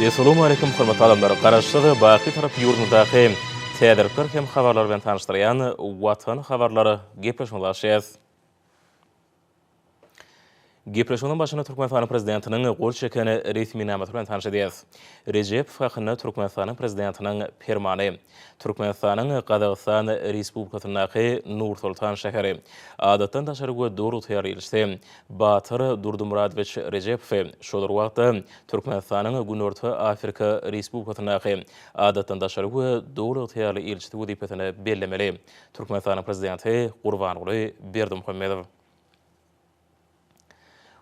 Essalamu Aleýkum hormatly adamlar! Garaşsyz, baky Tarap ýurdumyzdaky täzelikler hem habarlar bilen tanyşdyrýan Watan habarlar gepleşigimizi başlaýarys. Gepleşigimiziň başynda Türkmenistanyň Prezidentiniň gol çeken resminamasy bilen tanyş edýäris. Rejepow hakynda Türkmenistanyň Prezidentiniň Permany. Türkmenistanyň Gazagystan Respublikasyndaky Nur-Sultan şäheri. Adatdan daşary we doly ygtyýarly ilçisi Batyr Durdymyradowiç Rejepowy şol bir wagtda Türkmenistanyň Günorta Afrika Respublikasyndaky Adatdan daşary we doly ygtyýarly ilçisi wezipesine bellemeli. Türkmenistanyň Prezidenti Gurbanguly Berdimuhamedow.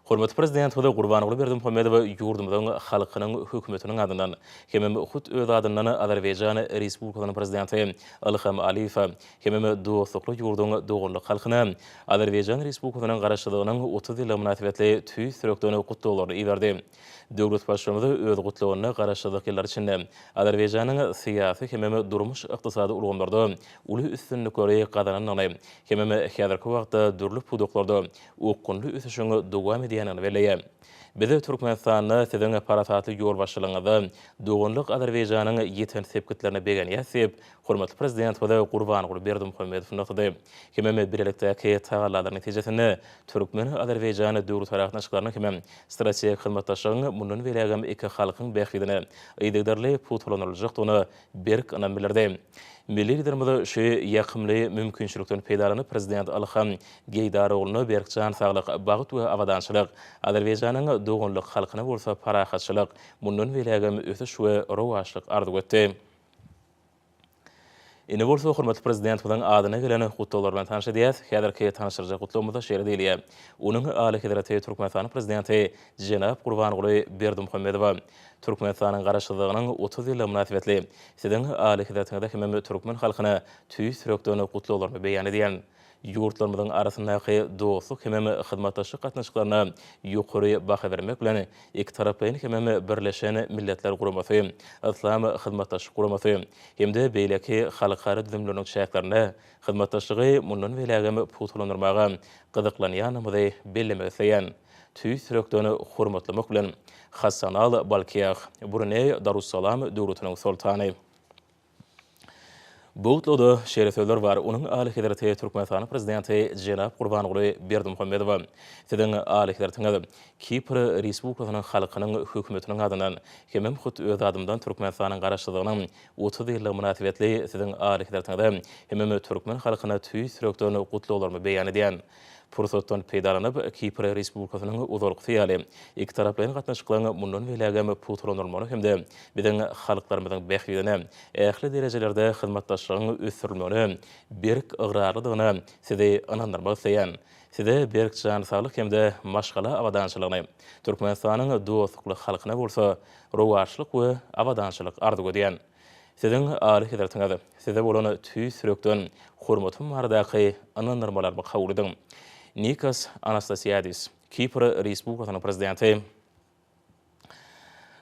Hormatly Prezidentimiz Gurbanguly Berdimuhamedow ýurdumyzyň halkynyň, hökümetiniň adyndan hemem hut öz adyndan Azerbaýjan Respublikasynyň Prezidenti Ilham Aliýewe hemem dostlukly ýurduň doganlyk halkyna Azerbaýjan Respublikasynyň Garaşsyzlygynyň 30 ýyllygy mynasybetli tüýs ýürekden gutlaglaryny iberdi. Döwlet Baştutanymyz öz gutlagynda Garaşsyzlyk ýyllary içinde Azerbaýjanyň syýasy hemem durmuş-ykdysady ulgamlarda uly üstünlikleri gazanandygyny hemem häzirki wagtda dürli pudaklarda okgunly ösüşiň dowam edýändigini belleýär. Biz Türkmenistanda Siziň parasatly ýolbaşçylygyňyzda doganlyk Azerbaýjanyň ýeten sepgitlerine begenýäs diýip, hormatly Prezidentimiz Gurbanguly Berdimuhamedow nygtady. Hemem bilelikdäki tagallalar netijesinde türkmen-azerbaýjan döwletara gatnaşyklarynyň hemem strategik hyzmatdaşlygyň mundan beýlägem iki halkyň bähbidine yzygiderli pugtalandyryljakdygyna berk ynam bildirdi. Milli Liderimiz şu ýakymly mümkinçilikden peýdalanyp, Prezident Ilham Geýdar ogluna berk jan saglyk, bagt we abadançylyk, Azerbaýjanyň doganlyk halkyna bolsa parahatçylyk, mundan beýlägem ösüş we rowaçlyk arzuw etdi. Indi bolsa hormatly Prezidentimiziň adyna gelen gutlaglar bilen tanyş edýäs. Häzirki tanyşdyrjak gutlagymyzda şeýle diýilýär, Onuň Alyhezreti Türkmenistanyň Prezidenti jenap Gurbanguly Berdimuhamedowa Türkmenistanyň Garaşsyzlygynyň 30 ýyllygy mynasybetli Siziň Alyhezretiňize hemem türkmen halkyna tüýs ýürekden gutlaglarymy beýan edýän. Ýurtlarymyzyň arasyndaky dostluk hemem hyzmatdaşlyk gatnaşyklaryna ýokary baha bermek bilen, ikitaraplaýyn hemem Birleşen Milletler Guramasy, Yslam Hyzmatdaşlyk Guramasy hem-de beýleki halkara düzümleriniň çäklerinde hyzmatdaşlygy mundan beýlägem pugtalandyrmaga gyzyklanýandygymyzy bellemek isleýän. Tüýs ýürekden hormatlamak bilen, Hassanal Bolkiah, Bruneý Darussalam döwletiniň Soltany. Bu gutlagda şeýle sözler bar, Onuň Alyhezreti Türkmenistanyň Prezidenti jenap Gurbanguly Berdimuhamedowa, Siziň Alyhezretiňiz, Kipr Respublikasynyň halkynyň Hökümetiniň adyndan hemem hut öz adymdan Türkmenistanyň Garaşsyzlygynyň 30 ýyllygy mynasybetli Siziň Alyhezretiňize hemem türkmen halkyna tüýs ýürekden gutlaglarymy beýan edýän. Pursatdan peýdalanyp, Kipr Respublikasynyň ozalkysy ýaly, ikitaraplaýyn gatnaşyklaryň mundan beýlägem pugtalandyrylmagyna hem-de biziň halklarymyzyň bähbidine ähli derejelerde hyzmatdaşlygyň ösdürilmegine berk ygrarlydygyna Sizi ynandyrmak isleýän. Size berk jan saglyk hem-de maşgala abadançylygyny, Türkmenistanyň dostlukly halkyna bolsa rowaçlyk we abadançylyk arzuw edýän. Siziň Alyhezretiňiz, Size bolan tüýs ýürekden hormatym baradaky ynandyrmalarymy kabul ediň. Nikos Anastasiadis, Kipr Respublikasynyň Prezidenti.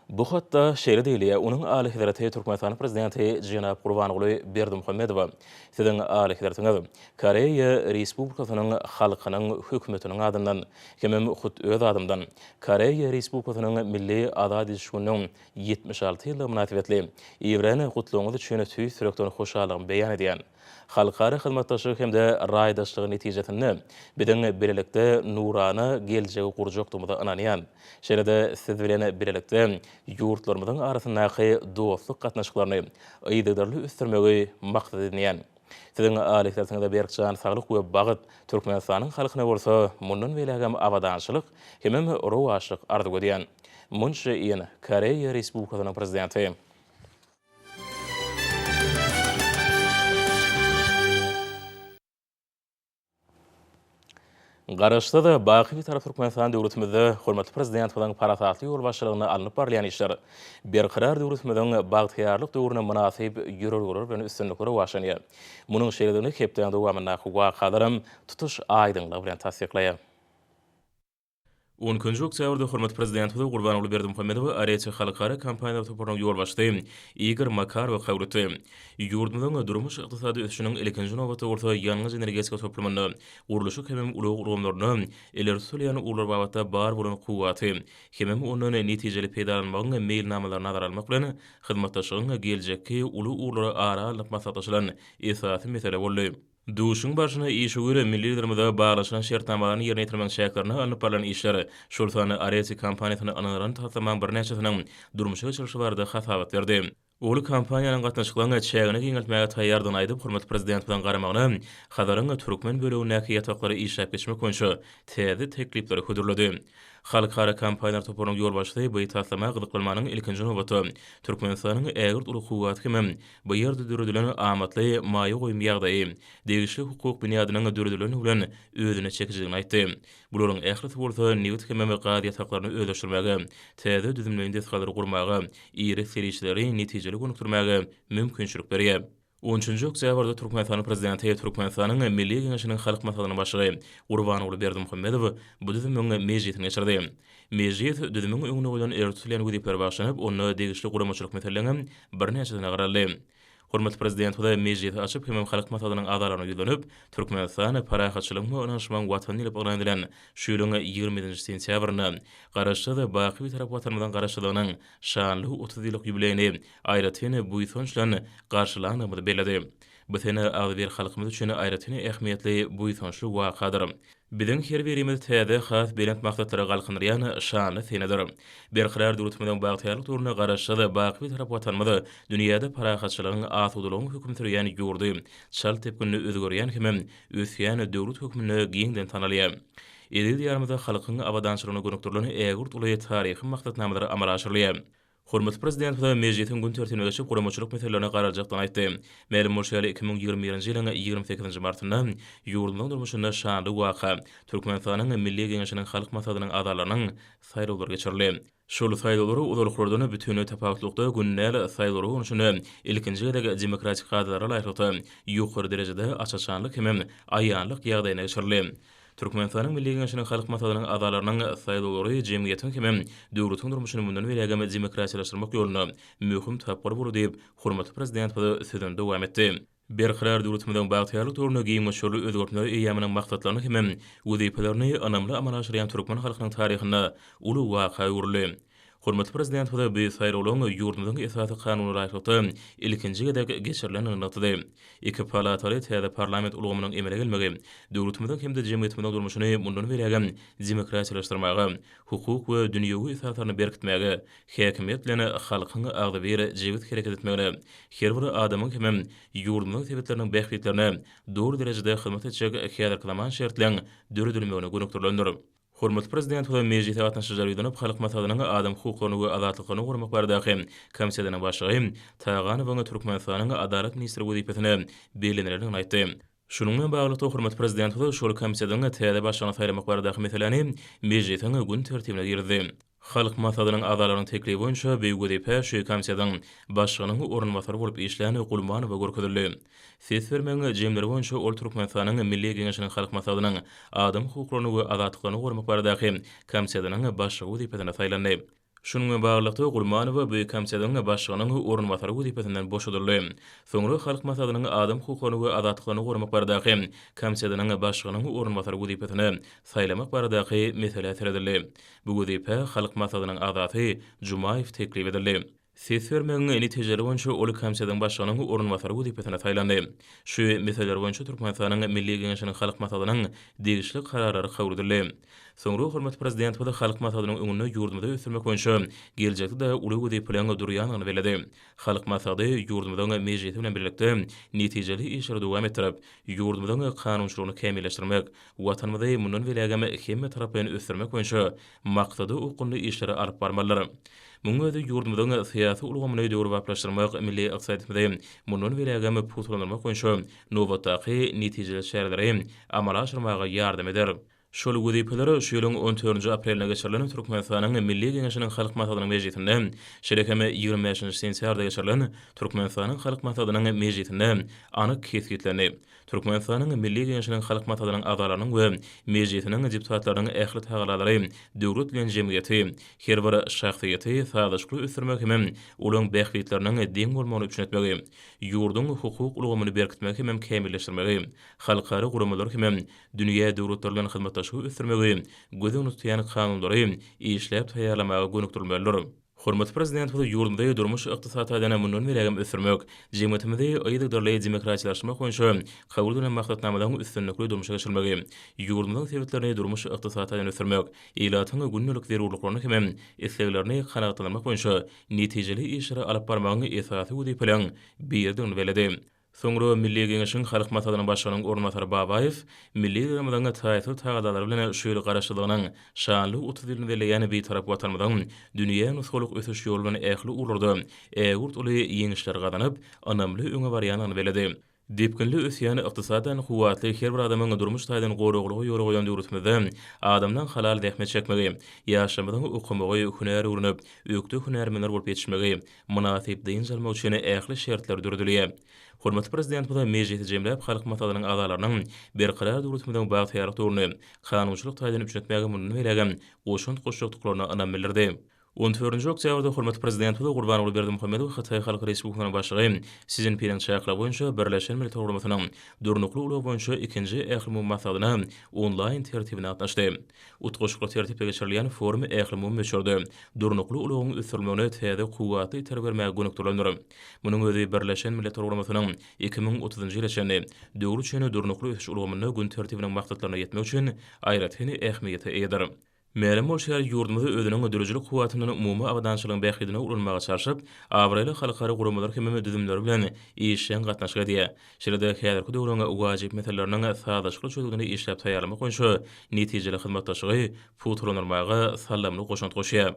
Bu hatda şeýle diýilýär, Onuň Alyhezreti Türkmenistanyň Prezidenti jenap Gurbanguly Berdimuhamedowa, Siziň Alyhezretiňiz, Koreýa Respublikasynyň halkynyň Hökümetiniň adyndan hemem hut öz adymdan Koreýa Respublikasynyň Milli azat ediş gününiň 76 ýyllygy mynasybetli iberen gutlagyňyz üçin tüýs ýürekden hoşallygymy beýan edýän. Halkara hyzmatdaşlygy hem-de raýdaşlygy netijesinde biziň bilelikde nurana geljegi gurjakdygymyza ynanýan. Şeýle-de siz bilen bilelikde ýurtlarymyzyň arasyndaky dostluk gatnaşyklaryny yzygiderli ösdürmegi maksat edinýän. Siziň Alyhezretiňize berk jan saglyk we bagt, Türkmenistanyň halkyna bolsa mundan beýlägem abadançylyk hemem rowaçlyk arzuw edýän. Mun Çže In, Koreýa Respublikasynyň Prezidenti. Garaşsyz, baky Bitarap Türkmenistan döwletimizde hormatly Prezidentimiziň parasatly ýolbaşçylygynda alnyp barylýan işler Berkarar döwletimiziň bagtyýarlyk döwrüne mynasyp ýörelgeler bilen üstünlikli rowaçlanýar. Munuň şeýledigini hepdäniň dowamyndaky wakalaram tutuş aýdyňlygy bilen tassyklaýar. On ikinji oktýabrda hormatly Prezidentimiz Gurbanguly Berdimuhamedow Areti halkara kompaniýalar toparynyň ýolbaşçysy Igor Makarowy kabul etdi. Ýurdumyzyň durmuş-ykdysady ösüşiniň ilkinji nobatda bolsa ýangyç-energetika toplumynda, gurluşyk hemem ulag ulgamlarynda ileri tutulýan ugurlar babatda bar bolan kuwwaty hemem ondan netijeli peýdalanmagyň meýilnamalaryny nazara almak bilen, hyzmatdaşlygyň geljekki uly ugurlary ara alnyp maslahatlaşylan esasy mesele boldy. Duşuşygyň barşynda işewür milli Liderimize baglaşylan şertnamalaryny ýerine ýetirmegiň çäklerinde alnyp barlan işler, şol sanda Areti kompaniýasyna ynanylan taslamaň birnäçesiniň durmuşa geçirilişi barada hasabat berdi. Ol kompaniýanyň gatnaşyklaryň çägini giňeltmäge taýýardygyny aýdyp, hormatly Prezidentimiziň garamagyna Hazaryň türkmen bölegindäki ýataklary işläp geçmek boýunça täze teklipleri hödürledi. Halkara kompaniýalar toparynyň ýolbaşçysy bu taslama gyzyklanmanyň ilkinji nobatda Türkmenistanyň ägirt uly kuwwaty hemem bu ýerde döredilen amatly maýa goýum ýagdaýy, degişli hukuk binýadynyň döredilendigi bilen özüne çekijidigini aýtdy. Bularyň ählisi bolsa nebit hemem gaz ýataklaryny özleşdirmäge, täze düzümleýin desgalary gurmaga, iri serişdeleri netijeli gönükdirmäge mümkinçilik berýär. On üçünji oktýabrda Türkmenistanyň Prezidenti, Türkmenistanyň Milli Geňeşiniň Halk Maslahatynyň Başlygy Gurbanguly Berdimuhamedow bu düzümiň mejlisini geçirdi. Mejlis düzümiň öňünde goýlan ileri tutulýan wezipelere bagyşlanyp, onda degişli guramaçylyk meseleleriňem birnäçesine garaldy. Hormatly Prezidentimiz mejlisi açyp hemem Halk Maslahatynyň agzalaryna ýüzlenip, Türkmenistan parahatçylygyň we ynanyşmagyň Watany diýlip yglan edilen şu ýylyň 27-nji sentýabrynda Garaşsyz, baky Bitarap Watanymyzyň Garaşsyzlygynyň şanly 30 ýyllyk ýubileýini aýratyn buýsanç bilen garşylandygymyzy belledi. Bu sene agzybir halkymyz üçin aýratyn ähmiýetli, buýsançly wakadyr. Biziň her birimizi täze, has belent maksatlara galkyndyrýan şanly senedir. Berkarar döwletimiziň bagtyýarlyk döwründe Garaşsyz, baky Bitarap Watanymyz dünýäde parahatçylygyň, asudalygyň höküm sürýän ýurdy, çalt depginde özgerýän hemem ösýän döwlet hökmünde giňden tanalýar. Eziz Diýarymyzda halkyň abadançylygyna gönükdirilen ägirt uly taryhy maksatnamalar amala aşyrylýar. Hormatly Prezidentimiz mejlisiň gün tertibine geçip, guramaçylyk meselelerine garaljakdygyny aýtdy. Mälim bolşy ýaly, 2021-nji ýylyň 28-nji martynda ýurdumyzyň durmuşynda şanly waka, Türkmenistanyň Milli Geňeşiniň Halk Maslahatynyň agzalarynyň saýlawlary geçirildi. Şol saýlawlar ozalkylardan bütinleý tapawutlykda gündäl saýlawlar görnüşinde ilkinji gezek demokratik kadalara laýyklykda ýokary derejede aç-açanlyk hemem aýanlyk ýagdaýynda geçirildi. Türkmenistanyň Milli Geňeşiniň Halk Maslahatynyň agzalarynyň saýlawlary jemgyýetiň hemem döwletiň durmuşyny mundan beýlägem demokratiýalaşdyrmak ýolunda möhüm tapgyr boldy diýip, hormatly Prezidentimiz sözüni dowam etdi. Berkarar döwletimiziň bagtyýarlyk döwründe giň möçberli özgertmeler eýýamynyň maksatlaryny hemem wezipelerini ynamly amala aşyrýan türkmen halkynyň taryhynda uly waka öwrüldi. Hormatly Prezidentimiz bu saýlawlaryň ýurdumyzyň Esasy Kanunyna laýyklykda ilkinji gezek geçirilendigini nygtady. Iki palataly täze parlament ulgamynyň emele gelmegi döwletimiziň hem-de jemgyýetimiziň durmuşyny mundan beýlägem demokratiýalaşdyrmaga, hukuk we dünýewi esaslaryny berkitmäge, häkimiýet bilen halkyň agzybir, jebis hereket etmegine, her bir adamyň hemem ýurdumyzyň sebitleriniň bähbitlerine doly derejede hyzmat etjek häzirki zaman şertleň döredilmegine gönükdirilendir. Hormatly Prezidentimiz mejlise gatnaşyjylara ýüzlenip, Halk Maslahatynyň Adam hukuklaryny we azatlyklaryny goramak baradaky komitetiniň başlygy Taganowyň Türkmenistanyň Adalat ministri wezipesine bellenilendigini aýtdy. Şunuň bilen baglylykda, hormatly Prezidentimiz şol komitetiň täze başlygyny saýlamak baradaky meseläni mejlisiň gün tertibine girizdi. Halk Maslahatynyň agzalarynyň teklibi boýunça bu wezipä şu komitetiň başlygynyň orunbasary bolup işlän Gulmanowa görkezildi. Ses bermegiň jemleri boýunça ol Türkmenistanyň Milli Geňeşiniň Halk Maslahatynyň Adam hukuklaryny we azatlyklaryny goramak baradaky komitetiniň başlygy wezipesine saýlandy. Şunuň bilen baglylykda, Gulmanowa bu komitetiň başlygynyň orunbasary wezipesinden boşadyldy. Soňra Halk Maslahatynyň Adam hukuklaryny we azatlyklaryny goramak baradaky komitetiniň başlygynyň orunbasary wezipesine saýlamak baradaky meselä seredildi. Bu wezipä Halk Maslahatynyň agzasy Jumaýew teklip edildi. Ses bermegiň netijeleri boýunça ol komitetiň başlygynyň orunbasary wezipesine saýlandy. Şu meseleler boýunça Türkmenistanyň Milli Geňeşiniň Halk Maslahatynyň degişli Kararlary kabul edildi. Soňra hormatly Prezidentimiz Halk Maslahatynyň öňünde ýurdumyzy ösdürmek boýunça geljekde-de uly wezipeleriň durýandygyny belledi. Halk Maslahaty ýurdumyzyň Mejlisi bilen birlikde netijeli işleri dowam etdirip, ýurdumyzyň kanunçylygyny kämilleşdirmek, Watanymyzy mundan beýlägem hemmetaraplaýyn ösdürmek boýunça maksada okgunly işleri alyp barmalydyr. Munuň özi ýurdumyzyň syýasy ulgamyny döwrebaplaşdyrmak, milli ykdysadyýetimizi mundan beýlägem pugtalandyrmak boýunça nobatdaky netijeli çäreleri amala aşyrmaga ýardam eder. Şol wezipeler şu ýylyň on dördünji aprelinde geçirilen Türkmenistanyň Milli Geňeşiniň Halk Maslahatynyň mejlisinde, şeýle hem 25-nji sentýabrda geçirilen Türkmenistanyň Halk Maslahatynyň mejlisinde anyk kesgitlendi. Türkmenistanyň Milli Geňeşiniň Halk Maslahatynyň agzalarynyň we Mejlisiniň deputatlarynyň ähli tagallalary döwlet bilen jemgyýeti, her bir şahsyýeti sazlaşykly ösdürmek hemem olaryň bähbitleriniň deň bolmagyny üpjün etmegi, ýurduň hukuk ulgamyny berkitmegi hemem kämilleşdirmegi, halkara guramalar hemem dünýä döwletleri bilen hyzmatdaşlygy ösdürmegi göz öňünde tutýan kanunlary işläp taýýarlamaga gönükdirilmelidir. Hormatly Prezidentimiz ýurdumyzy durmuş-ykdysady taýdan mundan beýlägem ösdürmek, jemgyýetimizi yzygiderli demokratiýalaşdyrmak boýunça kabul edilen maksatnamalaryň üstünlikli durmuşa geçirilmegi, ýurdumyzyň sebitlerini durmuş-ykdysady taýdan ösdürmek, ilatyň gündelik zerurlyklaryny hem isleglerini kanagatlandyrmak boýunça netijeli işleri alyp barmagyň esasy wezipeleriň biridigini belledi. Soňra Milli Geňeşiň Halk Maslahatynyň Başlygynyň orunbasary Babaýew milli Liderimiziň taýsyz tagallalary bilen şu ýyl Garaşsyzlygynyň şanly 30 ýylyny belleýän Bitarap Watanymyzyň dünýä nusgalyk ösüş ýoly bilen ähli ugurlarda ägirt uly ýeňişleri gazanyp, ynamly öňe barýandygyny belledi. Depginli ösýän, ykdysadan kuwwatly, her bir adamyň durmuş taýdan goraglygy ýola goýlan döwletimizde adamlaň halal zähmet çekmegi, ýaşlarymyzyň okamagy, hünär öwrenip, ökde hünärmenler bolup ýetişmegi, mynasyp dynç almak üçin ähli şertler döredilýär. Hormatly Prezidentimiz mejlisi jemläp, Halk Maslahatynyň agzalarynyň Berkarar döwletimiziň bagtyýarlyk döwrüni kanunçylyk taýdan üpjün etmäge mundan beýlägem goşant goşjakdyklaryna ynam bildirdi. On dördünji oktýabrda hormatly Prezidentimiz Gurbanguly Berdimuhamedow Hytaý Halk Respublikasynyň Başlygy Si Szinpiniň çakylygy boýunça Birleşen Milletler Guramasynyň Durnukly ulag boýunça ikinji ählumumy maslahatyna onlaýn tertibinde gatnaşdy. Utgaşykly tertipde geçirilýän forum ählumumy möçberde durnukly ulagyň ösdürilmegine täze kuwwatly itergi bermäge gönükdirilendir. Munuň özi Birleşen Milletler Guramasynyň 2030-njy ýyla çenli döwür üçin durnukly ösüş ulgamynda gün tertibiniň maksatlaryna ýetmek üçin aýratyn ähmiýete eýedir. Mälim bolşy ýaly, ýurdumyz özüniň döredijilik kuwwatyndan umumy abadançylygyň bähbidine ulanmaga çalşyp, abraýly halkara guramalar hem düzümleri bilen işjeň gatnaşyk edýär. Şeýle-de häzirki döwrüň wajyp meseleleriniň sazlaşykly çözgüdini işläp taýýarlamak boýunça netijeli hyzmatdaşlygy pugtalandyrmaga saldamly goşant goşýar.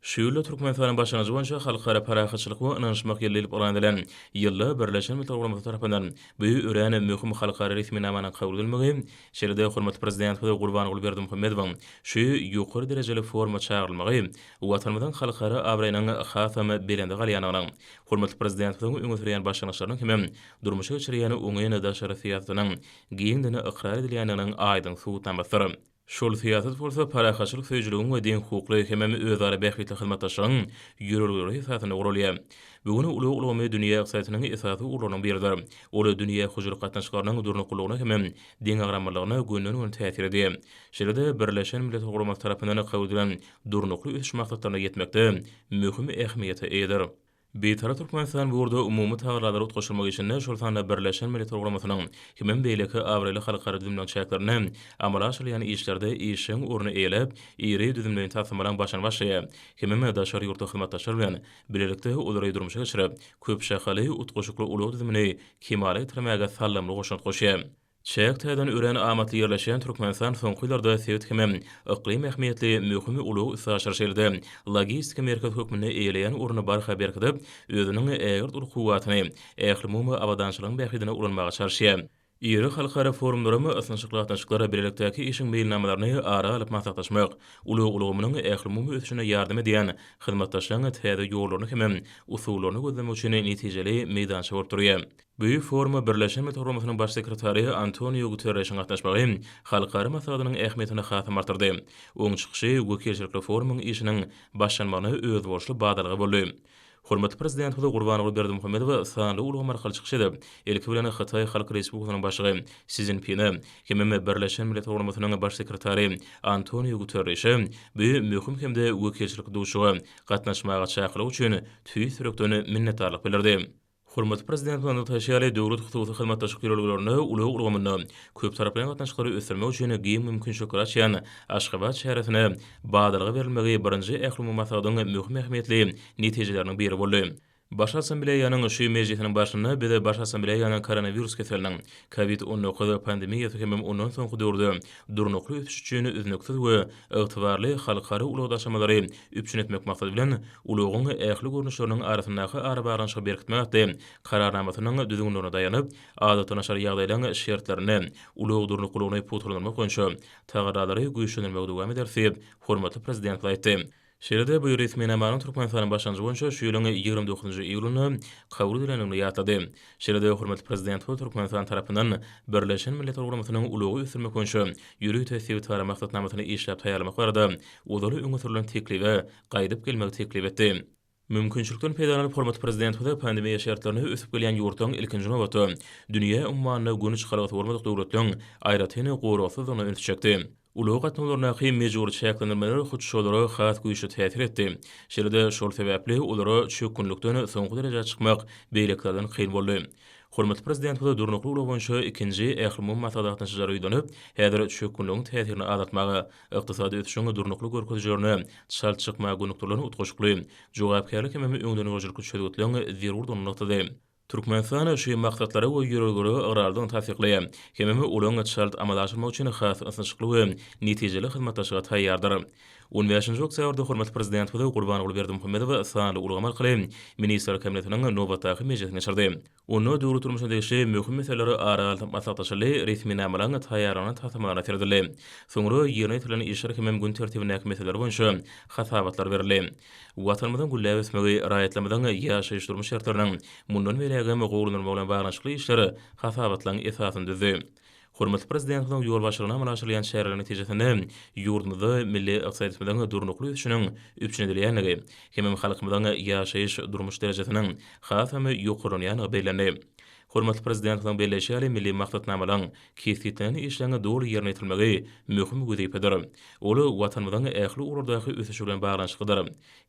Şu ýylda Türkmenistanyň başlangyjy boýunça Halkara parahatçylyk we ynanyşmak ýyly diýlip yglan edilen ýylda Birleşen Milletler Guramasy tarapyndan bu örän möhüm halkara resminamanyň kabul edilmegi, şeýle-de hormatly Prezidentimiz Gurbanguly Berdimuhamedowyň şu ýokary derejeli foruma çagyrylmagy Watanymyzyň halkara abraýynyň hasam belende galýandygynyň, hormatly Prezidentimiziň öňe sürýän başlangyçlarynyň hemem durmuşa geçirýän oňyn daşary syýasatynyň giňden ykrar edilýändiginiň aýdyň subutnamasydyr. Şol syýasat bolsa parahatçylyk söýüjiligiň we deňhukukly hemem özara bähbitli hyzmatdaşlygyň ýörelgeleri esasynda guralýar. Bu gün ulag ulgamy dünýä ykdysadyýetiniň esasy ugurlarynyň biridir. Ol dünýä hojalyk gatnaşyklarynyň durnuklylygyna hemem deňagramlylygyna gönden-göni täsir edýär. Şeýle-de Birleşen Milletler Guramasy tarapyndan kabul edilen Durnukly ösüş maksatlaryna ýetmekde möhüm ähmiýete eýedir. Bitarap Türkmenistan bu ugurda umumy tagallalary utgaşdyrmak işinde, şol sanda Birleşen Milletler Guramasynyň hemem beýleki abraýly halkara düzümleriň çäklerinde amala aşyrylýan işlerde işjeň orny eýeläp, iri düzümleýin taslamalaryň başyny başlaýar hemem daşary ýurtly hyzmatdaşlar bilen bilelikde olary durmuşa geçirip, köpşahaly utgaşykly ulag düzümini kemala getirmäge saldamly goşant goşýar. Çäk taýdan örän amatly ýerleşýän Türkmenistan soňky ýyllarda sebit hemem yklym ähmiýetli möhüm ulag-üstaşyr şeýle-de logistika merkezi hökmünde eýeleýän ornuny barha berkidip, özüniň ägirt uly kuwwatyny ählumumy abadançylygyň bähbidine ulanmaga çalyşýar. Iri halkara forumlaram ysnyşykly gatnaşyklar, bilelikdäki işiň meýilnamalaryny ara alyp maslahatlaşmak, ulag ulgamynyň ählumumy ösüşine ýardam edýän hyzmatdaşlygyň täze ýollaryny hemem usullaryny gözlemek üçin netijeli meýdança bolup durýar. Bu foruma Birleşen Milletler Guramasynyň Baş sekretary Antoniu Guterreşiň gatnaşmagy halkara maslahatynyň ähmiýetini hasam artdyrdy. Oň çykyşy wekilçilikli forumyň işiniň başlanmagyna özboluşly badalga boldy. Hormatly Prezidentimiz Gurbanguly Berdimuhamedow sanly ulgam arkaly çykyş edip, ilki bilen Hytaý Halk Respublikasynyň Başlygy Si Szinpine hemem Birleşen Milletler Guramasynyň Baş sekretary Antoniu Guterreşe bu möhüm hem-de wekilçilikli duşuşyga gatnaşmaga çakylyk üçin tüýs ýürekden minnetdarlyk bildirdi. Hormatly Prezidentimiz nygtaýşy ýaly, döwlet-hususy hyzmatdaşlyk ýörelgelerinde ulag ulgamynda köptaraplaýyn gatnaşyklary ösdürmek üçin giň mümkinçilikleri açýan Aşgabat çäresine badalga berilmegi birinji ählumumy maslahatyň möhüm ähmiýetli netijeleriniň biri boldy. Baş Assambleýanyň şu mejlisiniň barşynda biz Baş Assambleýanyň koronawirus keseliniň, Covid 19, pandemiýasy hemem ondan soňky döwürde durnukly ösüş üçin üznüksiz we ygtybarly halkara ulag daşamalary üpjün etmek maksady bilen ulagyň ähli görnüşleriniň arasyndaky arabaglanyşygy berkitmek atly Kararnamasynyň düzgünlerine daýanyp, adatdan daşary ýagdaýlaryň şertlerinde ulag durnuklylygyny pugtalandyrmak boýunça tagallalary güýçlendirmegi dowam ederis diýip, hormatly Prezidentimiz aýtdy. Şeýle-de bu resminamanyň Türkmenistanyň başlangyjy boýunça şu ýylyň 29 njy iýulynda kabul edilendigini ýatlady. Şeýle-de hormatly Prezidentimiz Türkmenistan tarapyndan Birleşen Milletler Guramasynyň ulagy ösdürmek boýunça ýörite sebitara maksatnamasyny işläp taýýarlamak barada ozaly öňe sürlen teklibe gaýdyp gelmegi teklip etdi. Mümkinçilikden peýdalanyp, hormatly Prezidentimiz pandemiýa şertlerinde ösüp gelýän ýurtlaryň, ilkinji nobatda, dünýä ummanynda göni çykalgasy bolmadyk döwletleriň aýratyn goragsyzdygyna ünsi çekdi. Ulag gatnawlaryndaky mejbury çäklendirmeler hut şolara has güýçli täsir etdi. Şeýle-de, şol sebäpli olara çökgünlikden soňky derejä çykmak beýlekilerden kyn boldy. Hormatly Prezidentimiz durnukly ulag boýunça ikinji ählumumy maslahata gatnaşyjylara ýüzlenip, häzir çökgünligiň täsirini azaltmaga, ykdysady ösüşiň durnukly görkezijilerine çalt çykmaga gönükdirilen utgaşykly, jogapkärli hemem öňdengörüjilikli çözgütleriň zerurdygyny nygtady. Türkmenistan şu maksatlara we ýörelgelere ygrarlydygyny tassyklaýar hemem olaryň çalt amala aşyrmak üçin has ysnyşykly we netijeli hyzmatdaşlyga taýýardyr. On bäşinji oktýabrda hormatly Prezidentimiz Gurbanguly Berdimuhamedow sanly ulgam arkaly Ministrler Kabinetiniň nobatdaky mejlisini geçirdi. Onda döwlet durmuşyna degişli möhüm meseleler ara alnyp maslahatlaşyldy, resminamalaryň taýýarlanan taslamalaryna seredildi. Soňra ýerine ýetirilen işler hemem gün tertibindäki meseleler boýunça hasabatlar berildi. Watanymyzyň gülläp ösmegi, raýatlarymyzyň ýaşaýyş-durmuş şertleriniň mundan beýlägem gowulandyrylmagy bilen baglanyşykly işler hasabatlaryň esasyny düzdi. Hormatly Prezidentimiziň ýolbaşçylygynda amala aşyrylýan çäreleriň netijesinde ýurdumyzda milli ykdysadyýetimiziň durnukly ösüşiniň üpjün edilýändigi hemem halkymyzyň ýaşaýyş-durmuş derejesiniň hasam ýokarlanýandygy bellendi. Hormatly Prezidentimiziň belleýşi ýaly, milli maksatnamalaryň, kesgitlenen işleriň doly ýerine ýetirilmegi möhüm wezipedir. Ol Watanymyzyň ähli ugurlardaky ösüşi bilen baglanyşyklydyr.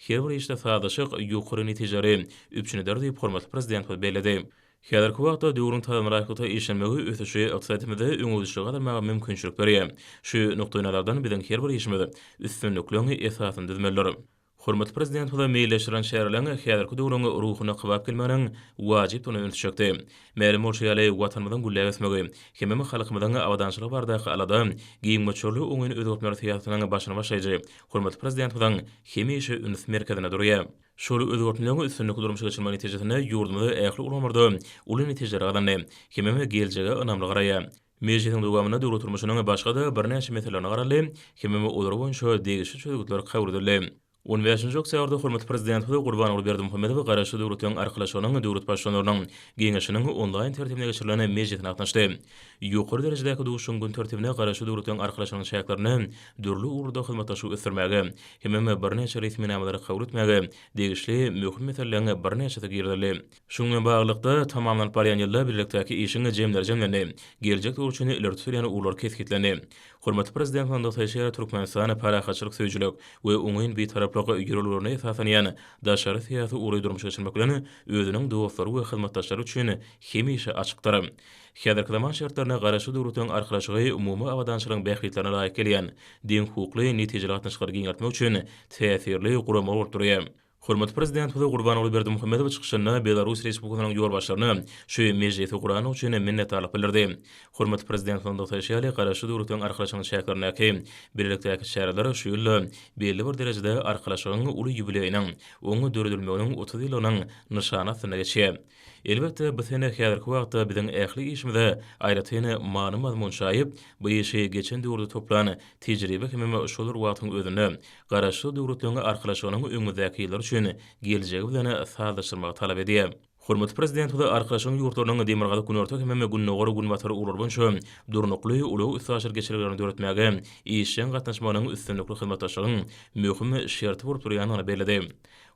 Her bir işde sazlaşyk ýokary netijeleri üpjün eder diýip, hormatly Prezidentimiz belledi. Häzirki wagtda döwrüň talabyna laýyklykda işlenmegi ösüşi ykdysadyýetimizde öňegidişligi gazanmaga mümkinçilik berýär. Şu nukdaýnazardan biziň her bir işimiz üstünlikliň esasyny düzmelidir. Hormatly Prezidentimiz meýilleşdirilen çäreleriň häzirki döwrüň ruhuna kybap gelmeginiň wajypdygyna ünsi çekdi. Mälim bolşy ýaly, Watanymyzyň gülläp ösmegi hemem halkymyzyň abadançylygy baradaky alada giň möçberli oňyn özgertmeler syýasatynyň başyny başlaýjy hormatly Prezidentimiziň hemişe üns merkezinde durýar. Şol özgertmeleriň üstünlikli durmuşa geçirilmegi netijesinde ýurdumyz ähli ulgamlarda uly netijeleri gazandy hemem geljege ynamly garaýar. Mejlisiň dowamynda döwlet durmuşynyň başga-da birnäçe meselelerine garaldy hemem olar boýunça degişli çözgütler kabul edildi. On bäşinji oktýabrda hormatly Prezidentimiz Gurbanguly Berdimuhamedow Garaşsyz Döwletleriň Arkalaşygynyň Döwlet Baştutanlarynyň Geňeşiniň onlaýn tertibinde geçirilen mejlisine gatnaşdy. Ýokary derejedäki duşuşygyň gün tertibine Garaşsyz Döwletleriň Arkalaşygynyň çäklerinde dürli ugurlarda hyzmatdaşlygy ösdürmäge hemem birnäçe resminamalary kabul etmäge degişli möhüm meseleleriň birnäçesi girizildi. Şunuň bilen baglylykda, tamamlanyp barýan ýylda bilelikdäki işiň jemleri jemlendi, geljek döwür üçin ileri tutulýan ugurlar kesgitlendi. Hormatly Prezidentimiziň nygtaýşy ýaly, Türkmenistan parahatçylyk söýüjilik we oňyn Bitaraplyk ýörelgelerine esaslanýan daşary syýasy ugry durmuşa geçirmek bilen, özüniň dostlary we hyzmatdaşlary üçin hemişe açykdyr. Häzirki zaman şertlerinde Garaşsyz Döwletleriň Arkalaşygy umumy abadançylygyň bähbitlerine laýyk gelýän, deňhukukly, netijeli gatnaşyklary giňeltmek üçin täsirli gurama bolup durýar. Hormatly Prezidentimiz Gurbanguly Berdimuhamedow çykyşynda Belarus Respublikasynyň ýolbaşçylaryna şu mejlisi gurandygy üçin minnetdarlyk bildirdi. Hormatly Prezidentimiziň nygtaýşy ýaly, Garaşsyz Döwletleriň Arkalaşygynyň çäklerindäki bilelikdäki çäreler şu ýylda belli bir derejede Arkalaşygyň uly ýubileýiniň, oň döredilmeginiň 30 ýyllygynyň nyşany astynda geçýär. Elbetde, bu sene häzirki wagtda biziň ähli işimize aýratyn many-mazmun çaýyp, bu işi geçen döwürde toplan tejribe hemem şol bir wagtyň özünde Garaşsyz Döwletleriň Arkalaşygynyň öňümizdäki ýyllar üçin geljegi bilen sazlaşdyrmagy talap edýär. Hormatly Prezidentimiz Arkalaşygyň ýurtlarynyň Demirgazyk-Günorta hemem Gündogar-Günbatar ugurlary boýunça durnukly ulag-üstaşyr geçelgelerini döretmäge işjeň gatnaşmagynyň üstünlikli hyzmatdaşlygyň möhüm şerti bolup durýandygyny belledi.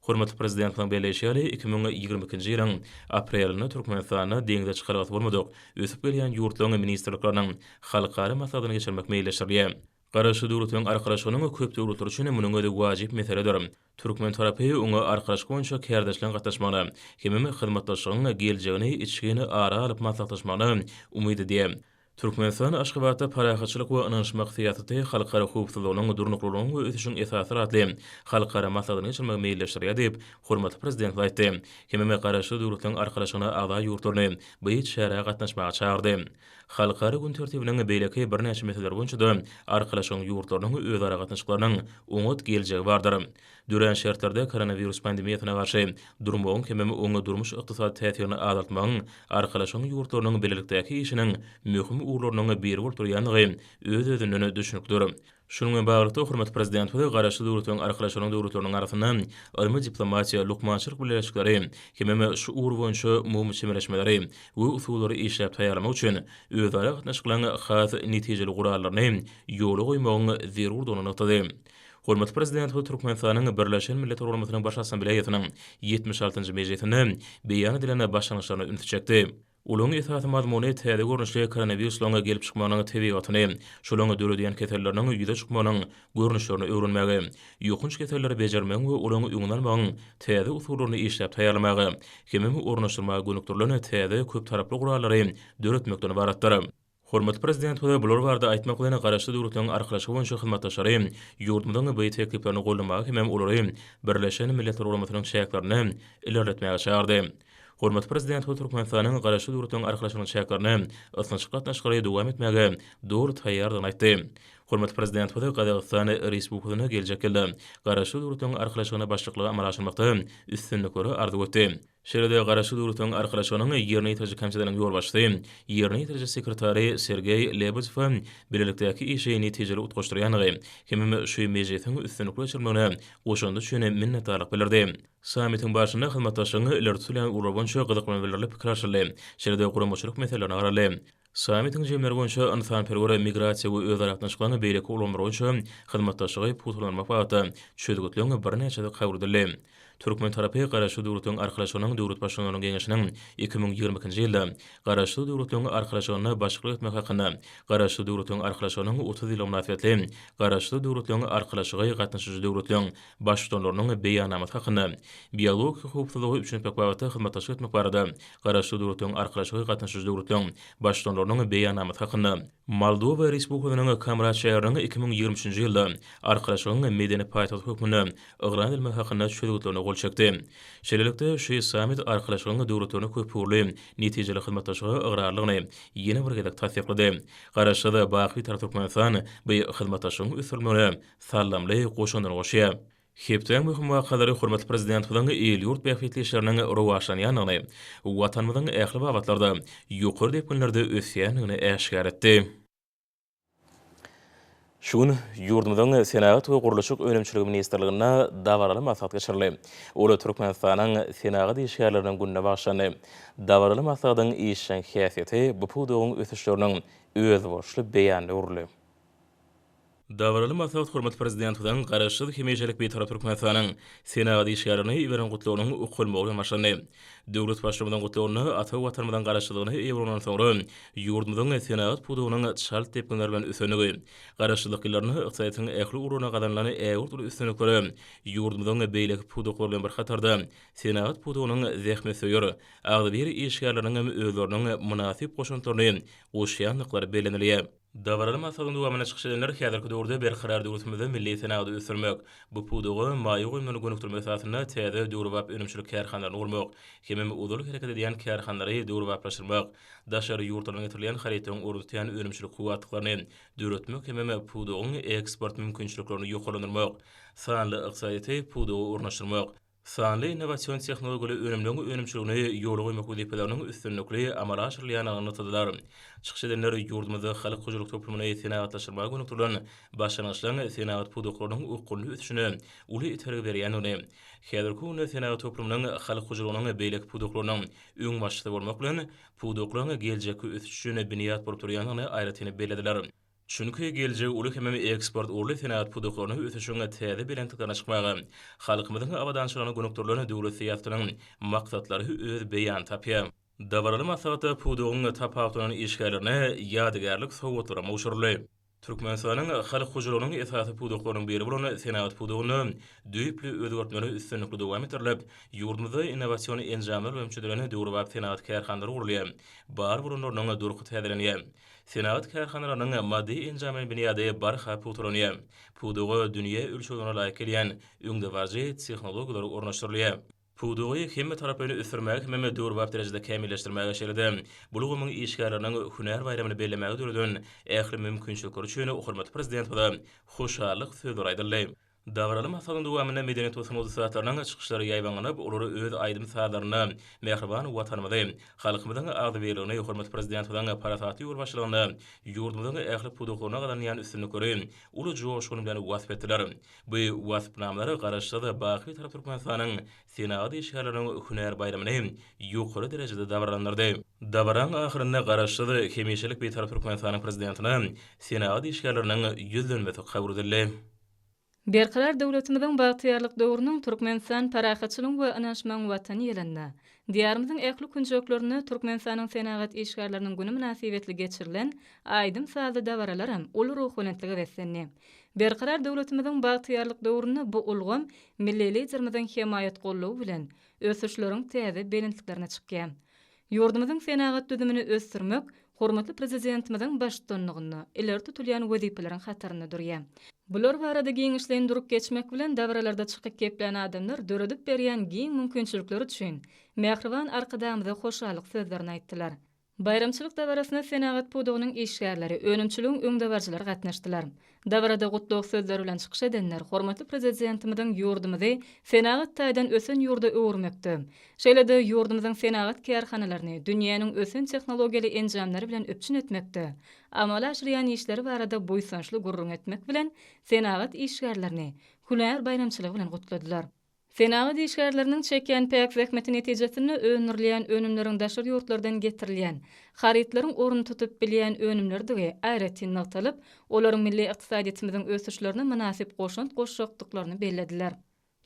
Hormatly Prezidentimiziň belleýşi ýaly, 2022-nji ýylyň aprelinde Türkmenistanda deňze çykalgasy bolmadyk ösüp gelýän ýurtlaryň ministrlikleriniň halkara maslahatyny geçirmek meýilleşdirilýär. Garaşsyz Döwletleriň Arkalaşygynyň köp döwletleri üçin munuň özi wajyp meseledir. Türkmen tarapy oňa Arkalaşyk boýunça kärdeşleriň gatnaşmagyna hemem hyzmatdaşlygyň geljegini içgin ara alyp maslahatlaşmagyna umyt edýär. Türkmenistan Aşgabatda Parahatçylyk we ynanyşmak syýasaty halkara howpsuzlygynyň, durnuklylygyň we ösüşiň esaslary atly halkara maslahatyny geçirmegi meýilleşdirýär diýip, hormatly Prezidentimiz aýtdy hemem Garaşsyz Döwletleriň Arkalaşygyna agza ýurtlaryny bu çärä gatnaşmaga çagyrdy. Halkara gün tertibiniň beýleki birnäçe meseleleri boýunça-da Arkalaşygyň ýurtlarynyň özara gatnaşyklarynyň oňat geljegi bardyr. Dörän şertlerde koronawirus pandemiýasyna garşy durmagyň hemem oň durmuş-ykdysady täsirini azaltmagyň Arkalaşygyň ýurtlarynyň bilelikdäki işiniň möhüm ugurlarynyň biri bolup durýandygy öz-özünden düşnüklidir. Şunuň bilen baglylykda, hormatly Prezidentimiz Garaşsyz Döwletleriň Arkalaşygynyň döwletleriniň arasynda ylmy diplomatiýa, lukmançylyk bileleşikleri hemem şu ugur boýunça umumy çemeleşmeleri we usullary işläp taýýarlamak üçin özara gatnaşyklaryň has netijeli gurallaryny ýola goýmagyň zerurdygyny nygtady. Hormatly Prezidentimiz Türkmenistanyň Birleşen Milletler Guramasynyň Baş Assambleýasynyň 76-njy mejlisinde beýan edilen başlangyçlaryna ünsi çekdi. Olaryň esasy mazmuny täze görnüşli koronawiruslaryň gelip çykmagynyň tebigatyny, şolaryň döredýän keselleriniň ýüze çykmagynyň görnüşlerini öwrenmäge, ýokanç keselleri bejermegiň we olaryň öňüni almagyň täze usullaryny işläp taýýarlamaga hemem ornaşdyrmaga gönükdirilen täze köptaraply gurallary döretmekden ybaratdyr. Hormatly Prezidentimiz bular barada aýtmak bilen, Garaşsyz Döwletleriň Arkalaşygy boýunça hyzmatdaşlary ýurdumyzyň bu tekliplerini goldamaga hemem olary Birleşen Milletler Guramasynyň çäklerinde ilerletmäge çagyrdy. Hormatly Prezidentimiz Türkmenistanyň Garaşsyz Döwletleriň Arkalaşygynyň çäklerinde ysnyşyk gatnaşyklary dowam etmäge doly taýýardygyny aýtdy. Hormatly Prezidentimiz Gazagystan Respublikasyna geljek ýylda Garaşsyz Döwletleriň Arkalaşygyna başlyklygy amala aşyrmakda üstünlikleri arzuw etdi. Şeýle-de Garaşsyz Döwletleriň Arkalaşygynyň Ýerine ýetiriji komitetiniň ýolbaşçysy, Ýerine ýetiriji sekretary Sergeý Lebedewe bilelikdäki işi netijeli utgaşdyrýandygy hemem şu mejlisiň üstünlikli geçirilmegine goşandy üçin minnetdarlyk bildirdi. Sammitiň barşynda hyzmatdaşlygyň ileri tutulýan ugurlary boýunça gyzyklanma bildirilip pikir alşyldy, şeýle-de guramaçylyk meselelerine garaldy. Sammitiň jemleri boýunça ynsanperwer, migrasiýa we özara gatnaşyklaryň beýleki ulgamlary boýunça hyzmatdaşlygy pugtalandyrmak babatda çözgütleriň birnäçesi kabul edildi. Türkmen tarapy Garaşsyz Döwletleriň Arkalaşygynyň Döwlet Baştutanlarynyň Geňeşiniň 2022-nji ýylda Garaşsyz Döwletleriň Arkalaşygyna başlyk etmek hakynda Garaşsyz Döwletleriň Arkalaşygynyň 30 ýyllygy mynasybetli Garaşsyz Döwletleriň Arkalaşygy gatnaşyjy döwletleriň Baştutanlarynyň Beýannamasy hakynda Biologik howpsuzlygy üpjün etmek babatda hyzmatdaşlyk etmek barada Garaşsyz Döwletleriň Arkalaşygy gatnaşyjy döwletleriň Baştutanlarynyň Beýannamasy hakynda Moldowa Respublikasynyň Komrat şäheriniň 2023-nji ýylda Arkalaşygyň medeni paýtagty hökmünde yglan edilmegi hakynda çözgütlerine gol çekdi. Şeýlelikde, şu sammit Arkalaşygyň döwletlerine köpugurly, netijeli hyzmatdaşlyga ygrarlygyny ýene bir gezek tassyklady. Garaşsyz, baky Bitarap Türkmenistan bu hyzmatdaşlygyň ösdürilmegine saldamly goşandyny goşýar. Hepdäň möhüm wakalary hormatly Prezidentimiziň il-ýurt bähbitli işleriniň rowaçlanýandygyny, Watanymyzyň ähli babatlarda ýokary depginlerde ösýändigini äşgär etdi. Şu gün ýurdumyzyň Senagat we gurluşyk önümçiligi ministrliginde dabaraly maslahat geçirildi. Ol Türkmenistanyň senagat işgärleriniň gününe bagyşlandy. Dabaraly maslahatyň işjeň häsiýeti bu pudagyň ösüşleriniň özboluşly beýanyna öwrüldi. Dabaraly maslahat hormatly Prezidentimiziň Garaşsyz, hemişelik Bitarap Türkmenistanyň senagat işgärlerine iberen Gutlagynyň okalmagy bilen başlandy. Döwlet Baştutanynyň Gutlagynda ata Watanymyzyň Garaşsyzlygyna eýe bolandan soňra ýurdumyzyň senagat pudagynyň çalt depginler bilen ösendigi, Garaşsyzlyk ýyllarynda ykdysadyýetiň ähli ugurlarynda gazanylan ägirt uly üstünliklere ýurdumyzyň beýleki pudaklary bilen bir hatarda senagat pudagynyň zähmetsöýer, agzybir işgärleriniň hem özleriniň mynasyp goşantlaryny goşýandyklary bellenilýär. Dabaraly maslahatyň dowamynda çykyş edenler häzirki döwürde Berkarar döwletimizde milli senagaty ösdürmek, bu pudaga maýa goýumlaryny gönükdirmek esasynda täze döwrebap önümçilik kärhanalaryny gurmak hemem ozal hereket edýän kärhanalary döwrebaplaşdyrmak, daşary ýurtlardan getirilýän harytlaryň ornuny tutýan önümçilik kuwwatlyklaryny döretmek hemem pudagyň eksport mümkinçiliklerini ýokarlandyrmak, sanly ykdysadyýeti pudaga ornaşdyrmak, Sanly innowasion tehnologiýaly önümleriň önümçiligini ýola goýmak wezipeleriniň üstünlikli amala aşyrylýandygyny nygtadylar. Çykyş edenler ýurdumyzda halk hojalyk toplumyny senagatlaşdyrmaga gönükdirilen başlangyçlaryň senagat pudaklarynyň okgunly ösüşine uly itergi berýändigini, häzirki günde senagat toplumynyň halk hojalygynyň beýleki pudaklarynyň öňbaşçysy bolmak bilen, pudaklaryň geljekki ösüşi üçin binýat bolup durýandygyny aýratyn bellediler. Çünki geljegi uly hemem eksport ugurly senagat pudaklaryna ösüşiň täze belentliklerine çykmaga, halkymyzyň abadançylygyna gönükdirilen döwlet syýasatynyň maksatlary öz beýanyny tapýar. Dabaraly maslahatda pudagyň tapawutlanan işgärlerine ýadygärlik sowgatlaram gowşuryldy. Türkmenistanyň halk hojalygynyň esasy pudaklarynyň biri bolan senagat pudagynda düýpli özgertmeler üstünlikli dowam etdirilip, ýurdumyzda innowasion enjamlar bilen üpjün edilen döwrebap senagat kärhanalary gurulýar, bar bolanlarynyň durky täzelenýär. Senagat kärhanalarynyň maddy-enjamlaýyn binýady barha pugtalanýar. Pudaga dünýä ölçeglerine laýyk gelýän öňdebaryjy tehnologiýalar ornaşdyrylýar. Pudagy hemmetaraplaýyn ösdürmäge hemem döwrebap derejede kämilleşdirmäge, şeýle-de bu ulgamyň işgärleriniň hünär baýramyny bellemäge döreden ähli mümkinçilikleri üçin hormatly Prezidentimize hoşallyk sözleri aýdyldy. Dabaraly maslahatyň dowamynda medeniýet we sungat ussatlarynyň çykyşlary ýaýbaňlanyp, olar öz aýdym-sazlarynda mähriban Watanymyzy, halkymyzyň agzybirligini, hormatly Prezidentimiziň parasatly ýolbaşçylygynda ýurdumyzyň ähli pudaklarynda gazanylýan üstünlikleri uly joşgun bilen wasp etdiler. Bu waspnamalar Garaşsyz, baky Bitarap Türkmenistanyň senagat işgärleriniň hünär baýramyny ýokary derejede dabaralandyrdy. Dabaraň ahyrynda Garaşsyz, hemişelik Bitarap Türkmenistanyň Prezidentine senagat işgärleriniň ýüzlenmesi kabul edildi. Berkarar döwletimiziň bagtyýarlyk döwrüniň Türkmenistan parahatçylygyň we ynanyşmagyň Watany ýylynda Diýarymyzyň ähli künjeklerinde Türkmenistanyň Senagat işgärleriniň güni mynasybetli geçirilen aýdym-sazly dabaralaram uly ruhubelentlige beslendi. Berkarar döwletimiziň bagtyýarlyk döwründe bu ulgam milli Liderimiziň hemaýat-goldawy bilen ösüşleriň täze belentliklerine çykýar. Ýurdumyzyň senagat düzümini ösdürmek hormatly Prezidentimiziň baştutanlygynda ileri tutulýan wezipeleriň hatarynda durýar. Bular barada giňişleýin durup geçmek bilen, dabaralarda çykyp geplän adamlar döredip berýän giň mümkinçilikleri üçin mähriban Arkadagymyza hoşallyk sözlerini aýtdylar. Baýramçylyk dabarasyna senagat pudagynyň işgärleri, önümçiligiň öňdebaryjylary gatnaşdylar. Dabarada gutlag sözleri bilen çykyş edenler hormatly Prezidentimiziň ýurdumyzy senagat taýdan ösen ýurda öwürmekde, şeýle-de ýurdumyzyň senagat kärhanalaryny dünýäniň ösen tehnologiýaly enjamlary bilen üpjün etmekde amala aşyrýan işleri barada buýsançly gürrüň etmek bilen, senagat işgärlerini hünär baýramçylygy bilen gutladylar. Senagat işgärleriniň çekýän päk zähmeti netijesinde öndürilýän önümleriň daşary ýurtlardan getirilýän harytlaryň ornuny tutup bilýän önümlerdigi aýratyn nygtalyp, olaryň milli ykdysadyýetimiziň ösüşlerine mynasyp goşant goşjakdyklaryny bellediler.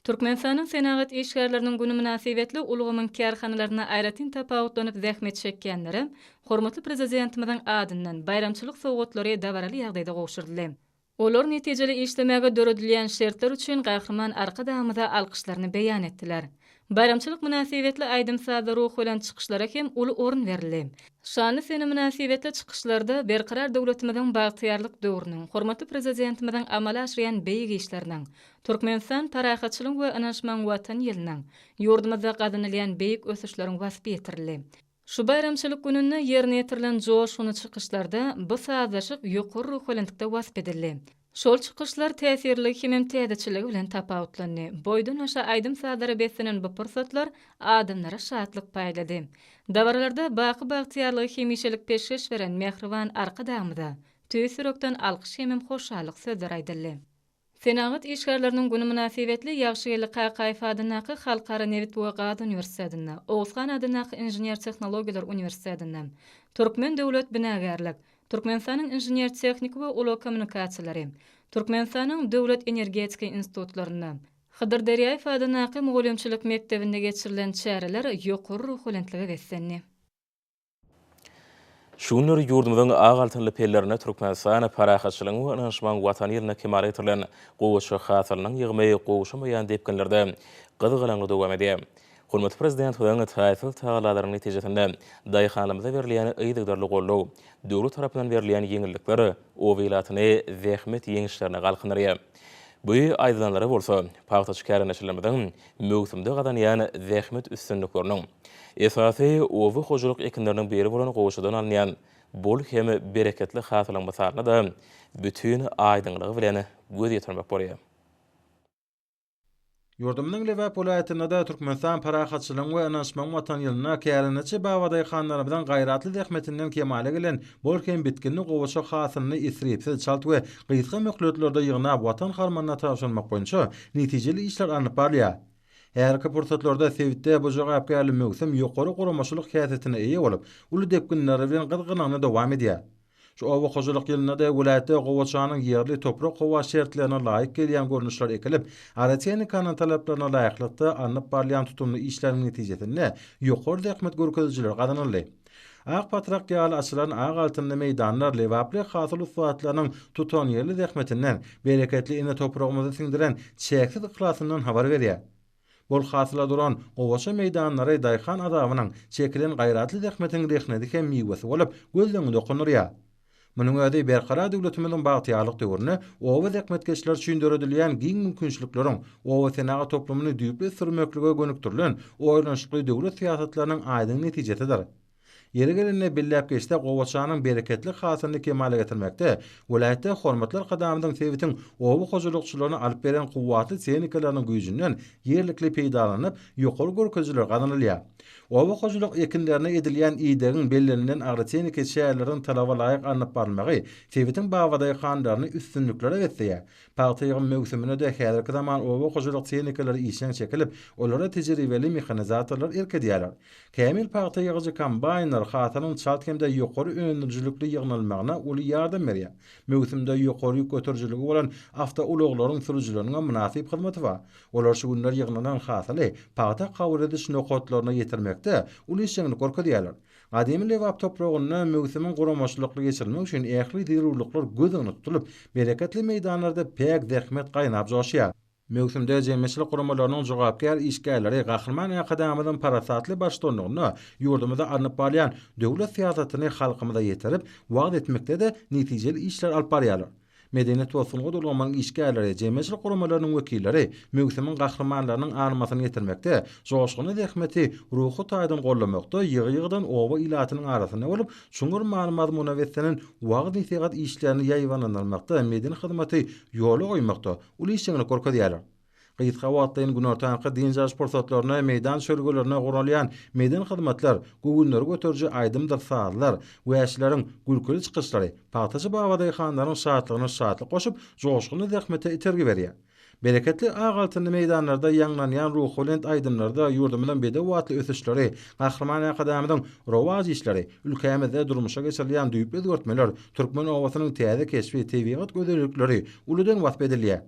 Türkmenistanyň Senagat işgärleriniň güni mynasybetli ulgamyň kärhanalarynda aýratyn tapawutlanyp zähmet çekýänlere hormatly Prezidentimiziň adyndan baýramçylyk sowgatlary dabaraly ýagdaýda gowşuryldy. Olar netijeli işlemäge döredilýän şertler üçin Gahryman Arkadagymyza alkyşlaryny beýan etdiler. Baýramçylyk mynasybetli aýdym-sazly ruhubelent çykyşlara hem uly orun berildi. Şanly sene mynasybetli çykyşlarda Berkarar döwletimiziň bagtyýarlyk döwrüniň, hormatly Prezidentimiziň amala aşyrýan beýik işleriniň, Türkmenistan parahatçylygyň we ynanyşmagyň Watany ýylynyň, ýurdumyzda gazanylýan beýik ösüşleriň waspy ýetirildi. Şu baýramçylyk gününde ýerine ýetirilen joşgunly çykyşlarda bu sazlaşyk ýokary ruhubelentlikde wasp edildi. Şol çykyşlar täsirliligi hemem täzeçilligi bilen tapawutlandy. Boýdan-başa aýdym-sazlara beslenen bu pursatlar adamlara şatlyk paýlady. Dabaralarda baky bagtyýarlygy hemişelik peşgeş beren mähriban Arkadagymyza tüýs ýürekden alkyş hemem hoşallyk sözleri aýdyldy. Senagat işgärleriniň güni mynasybetli Ýagşygeldi Kakaýew adyndaky Halkara nebit we gaz uniwersitetinde, Oguzhan adyndaky Inžener-tehnologiýalar uniwersitetinde, Türkmen döwlet binagärlik, Türkmenistanyň Inžener-tehniki we ulag kommunikasiýalary, Türkmenistanyň Döwlet energetika institutlarynda, Hydyr Derýaýew adyndaky Mugallymçylyk mekdebinde geçirilen çäreler ýokary ruhubelentlige beslendi. Şu günler ýurdumyzyň ak altynly pellerinde Türkmenistan parahatçylygyň we ynanyşmagyň Watany ýylynda kemala getirilen gowaça hasylynyň ýygymy gowşamaýan depginlerde gyzgalaňly dowam edýär. Hormatly Prezidentimiziň taýsyz tagallalarynyň netijesinde daýhanlarymyza berilýän yzygiderli goldaw, döwlet tarapyndan berilýän ýeňillikler oba ilatyny zähmet ýeňişlerine galkyndyrýar. Bu aýdylanlara bolsa, pagtaçy kärendeçilerimiziň möwsümde gazanýan zähmet üstünlikleriniň, esasy oba hojalyk ekinleriniň biri bolan gowaçadan alynýan bol hem bereketli hasylyň mysalynda-da bütin aýdyňlygy bilen göz ýetirmek bolýar. Ýurdumyzyň Lebap welaýatynda-da Türkmenistan parahatçylygyň we ynanyşmagyň Watany ýylynda kärendeçi babadaýhanlarymyzyň gaýratly zähmetinden kemala gelen bol hem bitginli gowaça hasylyny isripsiz, çalt we gysga möhletlerde ýygnap Watan harmanyna tabşyrmak boýunça netijeli işler alnyp barylýar. Häzirki pursatlarda sebitde bu jogapkärli möwsüm ýokary guramaçylyk häsiýetine eýe bolup, uly depginler bilen gyzgalaňly dowam edýär. Şu oba hojalyk ýylynda-da welaýatda gowaçanyň ýerli toprak-howa şertlerine laýyk gelýän görnüşleri ekilip, agrotehnikanyň talaplaryna laýyklykda alnyp barylýan tutumly işleriň netijesinde ýokary zähmet görkezijileri gazanyldy. Ak patrak ýaly açylan ak altynly meýdanlar lebaply hasyl ussatlarynyň tutanýerli zähmetinden, bereketli ene topragymyza siňdiren çäksiz yhlasyndan habar berýär. Bol hasyla duran gowaça meýdanlary daýhan azabynyň, çekilen gaýratly zähmetiň rehnedi hem miwesi bolup, göz öňüňde okundyrýar. Munuň özi Berkarar döwletimiziň bagtyýarlyk döwründe oba zähmetkeşleri üçin döredilýän giň mümkinçilikleriň, oba senagat toplumyny düýpli ösdürmeklige gönükdirilen oýlanyşykly döwlet syýasatlarynyň aýdyň netijesidir. Ýeri gelende belläp geçsek, gowaçanyň bereketli hasylyny kemala getirmekde welaýatda hormatly Arkadagymyzyň sebitiň oba hojalykçylaryna alyp beren kuwwatly tehnikalarynyň güýjünden ýerlikli peýdalanyp, ýokary görkezijiler gazanylýar. Oba hojalyk ekinlerine edilýän idegiň bellenilen agrotehniki çäreleriň talaba laýyk alnyp barylmagy sebitiň babadaýhanlaryny üstünliklere besleýär. Pagta ýygym möwsümine-de häzirki zaman oba hojalyk tehnikalary işjeň çekilip, olara tejribeli mehanizatorlar erk edýärler. Kämil pagta ýygyjy kombaýnlar hasylyň çalt hem-de ýokary öndürijilikli ýygnalmagyna uly ýardam berýär. Möwsümde ýokary ýük göterijiligi bolan awtoulaglaryň sürüjileriniňem mynasyp hyzmaty bar. Olar şu günler ýygnalan hasyly pagta kabul ediş nokatlaryna ýetirmekde uly işjeňlik görkezýärler. Gadymy Lebap topragynda möwsümiň guramaçylykly geçirilmegi üçin ähli zerurlyklar göz öňünde tutulyp, bereketli meýdanlarda päk zähmet gaýnap joşýar. Möwsümde jemgyýetçilik guramalarynyň jogapkär işgärleri Gahryman Arkadagymyzyň parasatly baştutanlygynda ýurdumyzda alnyp barylýan döwlet syýasatyny halkymyza ýetirip, wagyz etmekde-de netijeli işleri alyp barýarlar. Medeniýet we sungat ulgamynyň işgärleri, jemgyýetçilik guramalarynyň wekilleri möwsümiň gahrymanlarynyň armasyny ýetirmekde, joşgunly zähmeti ruhy taýdan goldamakda ýygy-ýygydan oba ilatynyň arasynda bolup, çuňňur many-mazmuna beslenen wagyz-nesihat işlerini ýaýbaňlandyrmakda, medeni hyzmaty ýola goýmakda uly işjeňlik görkezýärler. Gysga wagtlaýyn günortanky dynç alyş pursatlarynda meýdan çölgelerinde guralýan medeni hyzmatlar, göwünleri göteriji aýdymdyr sazlar, wäşileriň gülküli çykyşlary pagtaçy babadaýhanlaryň şatlygyna şatlyk goşup, joşgunly zähmete itergi berýär. Bereketli ak altynly meýdanlarda ýaňlanýan ruhubelent aýdymlarda ýurdumyzyň bedew atly ösüşleri, Gahryman Arkadagymyzyň rowaç işleri, ülkämizde durmuşa geçirilýän düýpli özgertmeler, türkmen obasynyň täze keşbi, tebigat gözellikleri uludan wasp edilýär.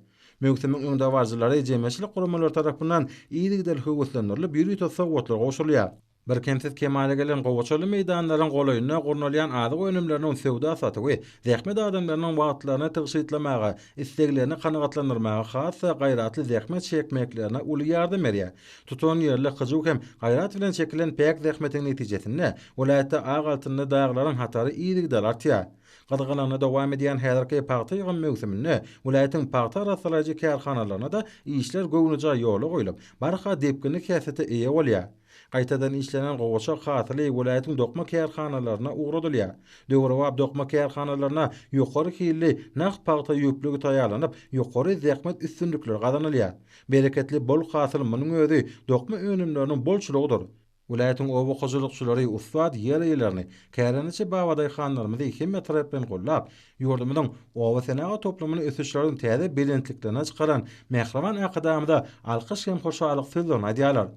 Möwsümiň öňdebaryjylary jemgyýetçilik guramalary tarapyndan yzygiderli höweslendirilip, ýörite sowgatlar gowşurylýar. Birkemsiz kemala gelen gowaçaly meýdanlaryň golaýynda gurnalýan azyk önümleriniň söwda-satygy zähmet adamlarynyň wagtlaryny tygşytlamaga, isleglerini kanagatlandyrmaga has-da gaýratly zähmet çekmeklerine uly ýardam berýär. Tutanýerli hyjuw hem gaýrat bilen çekilen päk zähmetiň netijesinde welaýatda ak altynly daglaryň hatary yzygiderli artýar. Gyzgalaňly dowam edýän häzirki pagta ýygym möwsüminde welaýatyň pagta arassalaýjy kärhanalarynda-da işler göwnejaý ýola goýlup, barha depginli häsiýete eýe bolýar. Gaýtadan işlenen gowaça hasyly welaýatyň dokma kärhanalaryna ugradylýar. Döwrebap dokma kärhanalarynda ýokary hilli nah pagta ýüplügi taýýarlanyp, ýokary zähmet üstünlikleri gazanylýar. Bereketli bol hasyl munuň özi dokma önümleriniň bolçulygydyr. Welaýatyň oba hojalykçylary ussat ýer eýelerini, kärendeçi babadaýhanlarymyzy hemmetaraplaýyn goldap, ýurdumyzyň oba senagat toplumyny ösüşleriň täze belentliklerine çykaran mähriban Arkadagymyza alkyş hem hoşallyk sözlerini aýdýarlar.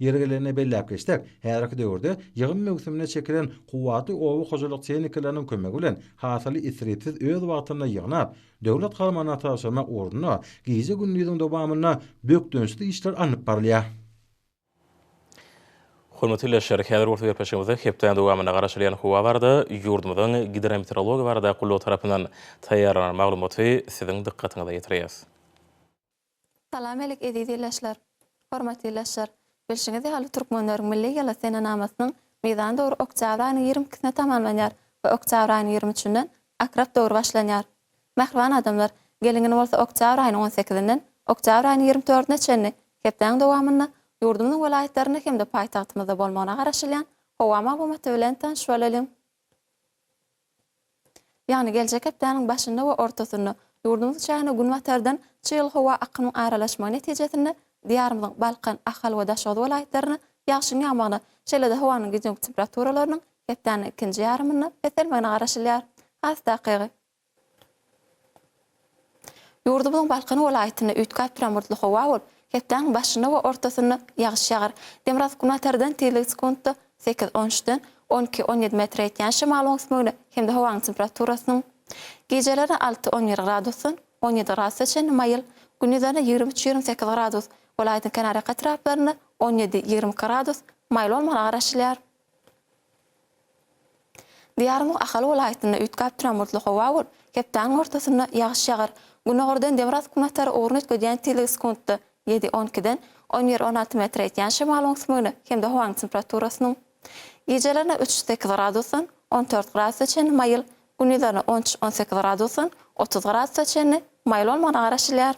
Ýeri gelende belläp geçsek, häzirki döwürde ýygym möwsümine çekilen kuwwatly oba hojalyk tehnikalarynyň kömegi bilen hasyly isripsiz öz wagtynda ýygnap, döwlet harmanyna tabşyrmak ugrunda gije-gündiziň dowamynda bökdençsiz işler alnyp barylýar. Hormatly ildeşler, häzir bolsa gepleşigimizde hepdäniň dowamynda garaşylýan howa barada ýurdumyzyň Gidrometeorologiýa baradaky gullugy tarapyndan taýýarlanan maglumaty siziň dykgatyňyza ýetirýäris. Salam alik eziz ildeşler! Hormatly ildeşler! Bilşiňiz ýaly türkmenleriň milli ýyly senenamasynyň mizan döwri oktýabr aýynyň 20 ikisine tamamlanýar we oktýabr aýynyň 20 üçünden akrap döwri başlanýar. Mähriban adamlar, geliň indi bolsa oktýabr aýynyň on sekizinden oktýabr aýynyň 20 dördüne çenli hepdäniň dowamynda ýurdumyzyň welaýatlarynda hem-de paýtagtymyzda bolmagyna garaşylýan howa maglumaty bilen tanyş bolalyň. Ýagny geljek hepdäniň başynda we ortasynda ýurdumyzyň çägine günbatardan çygly howa akymyň aralaşmagy netijesinde Diýarymyzyň Balkan, Ahal we Daşoguz welaýatlarynda ýagşyň ýagmagyna, şeýle-de howanyň gijeki temperaturalarynyň hepdäniň ikinji ýarymynda peselmegine garaşylýar. Has takygy. Ýurdumyzyň Balkan welaýatynda üýtgäp duran bulutly howa bolup, hepdäniň başynda we ortasynda ýagyş ýagar. Demirgazyk-günbatardan tizligi sekuntda sekiz, on üçden 12, 17 metre ýetýän şemalyň ösmegine hem-de howanyň temperaturasynyň gijelerine alty, 11 gradusdan 17 gradusa çenli maýyl, gündizlerine 23, 28 gradus, welaýatyň kenarýaka etraplarynda 17, 22 gradus maýyl bolmagyna garaşylýar. Diýarymyň Ahal welaýatynda üýtgäp duran bulutly howa bolup, hepdäniň ortasynda ýagyş ýagar. Gündogardan demirgazyk-günbatar ugruny üýtgedýän tizligi sekuntda ýedi, on ikiden on bir, 16 metre ýetýän şemalyň öwüsmegine hem-de howanyň temperaturasynyň gijelerine üç, sekiz gradusdan 14 gradusa çenli maýyl, gündizlerine on üç, 18 gradusdan 30 gradusa çenli maýyl bolmagyna garaşylýar.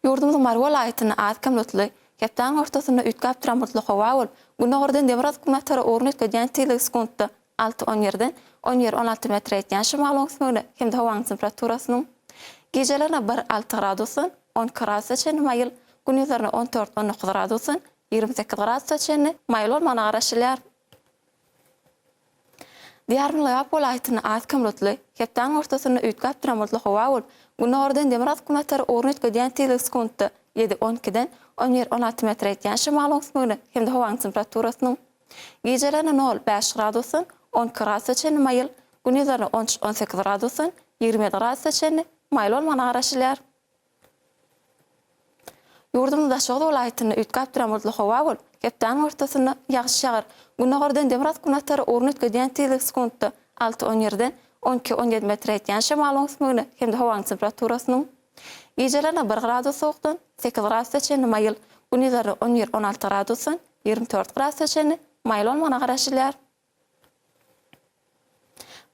Ýurdumyzyň Mary welaýatynda az-kem bulutly, hepdäniň ortasynda üýtgäp duran bulutly howa bolup, gündogardan demirgazyk-günbatara ugruny üýtgedýän tizligi sekuntda alty, on ýerden on bir, 16 metre ýetýän şemalyň öwüsmegine hem-de howanyň temperaturasynyň gijelerine bir, alty gradusdan 12 gradusa çenli maýyl, gündizlerine on dört, 19 gradusdan 28 gradusa çenli maýyl bolmagyna garaşylýar. Diýarymyz Lebap welaýatynda az-kem bulutly, hepdäniň ortasynda üýtgäp duran bulutly howa bolup, gündogardan demirgazyk-günbatar ugruny üýtgedýän tizligi sekuntda ýedi, on ikiden on bir, 16 metre ýetýän şemalyň öwüsmegine hem-de howanyň temperaturasynyň gijelerine nol, bäş gradusdan 12 gradusa çenli maýyl, gündizlerine on üç, 18 gradusdan 27 gradusa çenli maýyl bolmagyna garaşylýar. Ýurdumyzyň Daşoguz welaýatynda üýtgäp duran bulutly howa bolup, hepdäniň ortasynda ýagyş ýagar. Gündogardan demirgazyk-günbatara ugruny üýtgedýän tizligi sekuntda alty, on ýerden on iki, 17 metre ýetýän şemalyň öwüsmegine hem-de howanyň temperaturasynyň gijelerine bir gradus sowukdan sekiz gradusa çenli maýyl, gündizlerine on bir, 16 gradusdan 24 gradusa çenli maýyl bolmagyna garaşylýar.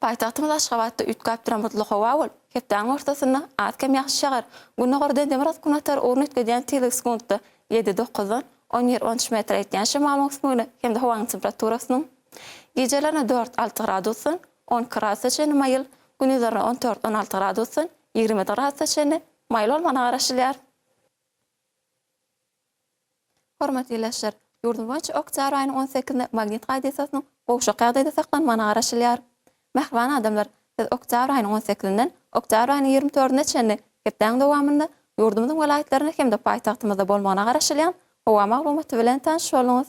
Paýtagtymyz Aşgabatda üýtgäp duran bulutly howa bolup, hepdäniň ortasynda az-kem ýagyş ýagar. Gündogardan demirgazyk-günbatar ugruny üýtgedýän tizligi sekuntda ýedi, dokuzdan on bir, 13 metre ýetýän şemalyň öwüsmegine hem-de howanyň temperaturasynyň gijelerine dört, alty gradusdan 12 gradusa çenli maýyl, gündizlerine on dört, 16 gradusdan 27 gradusa çenli maýyl bolmagyna garaşylýar. Hormatly ildeşler! Ýurdumyz boýunça oktýabr aýynyň on sekizinde magnit hadysasynyň gowşak ýagdaýda saklanmagyna garaşylýar. Mähriban adamlar, siz oktýabr aýynyň on sekizinden oktýabr aýynyň 24 dördüne çenli hepdäniň dowamynda ýurdumyzyň welaýatlarynda hem-de paýtagtymyzda bolmagyna garaşylýan howa maglumaty bilen tanyş bolduňyz.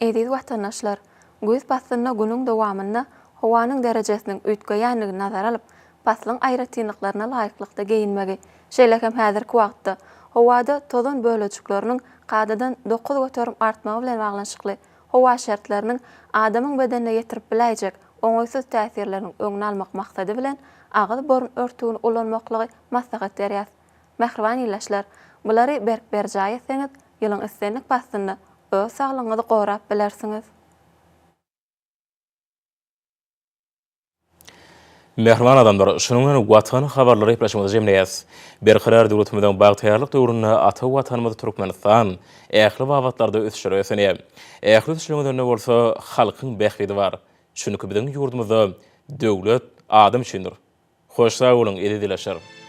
Eziz watandaşlar! Güýz paslynda günüň dowamynda howanyň derejesiniň üýtgeýändigini nazara alyp, paslyň aýratynlyklaryna laýyklykda geýinmegi, şeýle hem häzirki wagtda howada tozan bölejikleriniň kadadan 9% artmagy bilen baglanyşykly howa şertleriniň adamyň bedenine ýetirip biläýjek oňaýsyz täsirleriniň öňüni almak maksady bilen agyz-burun örtügini ulanmaklygy maslahat berýäs. Mähriban ildeşler, bulary berk berjaý etseňiz, ýylyň islendik paslynda öz saglygyňyzy gorap bilersiňiz. Mähriban adamlar, şunuň bilen Watan habarlary gepleşigimizi jemleýäs. Berkarar döwletimiziň bagtyýarlyk döwründe ata Watanymyz Türkmenistan ähli babatlarda ösüşlere ösenýär. Ähli ösüşleriň özeninde bolsa halkyň bähbidi bar. Çünki biziň ýurdumyzda döwlet adam üçindir. Hoş sag boluň, eziz ildeşler!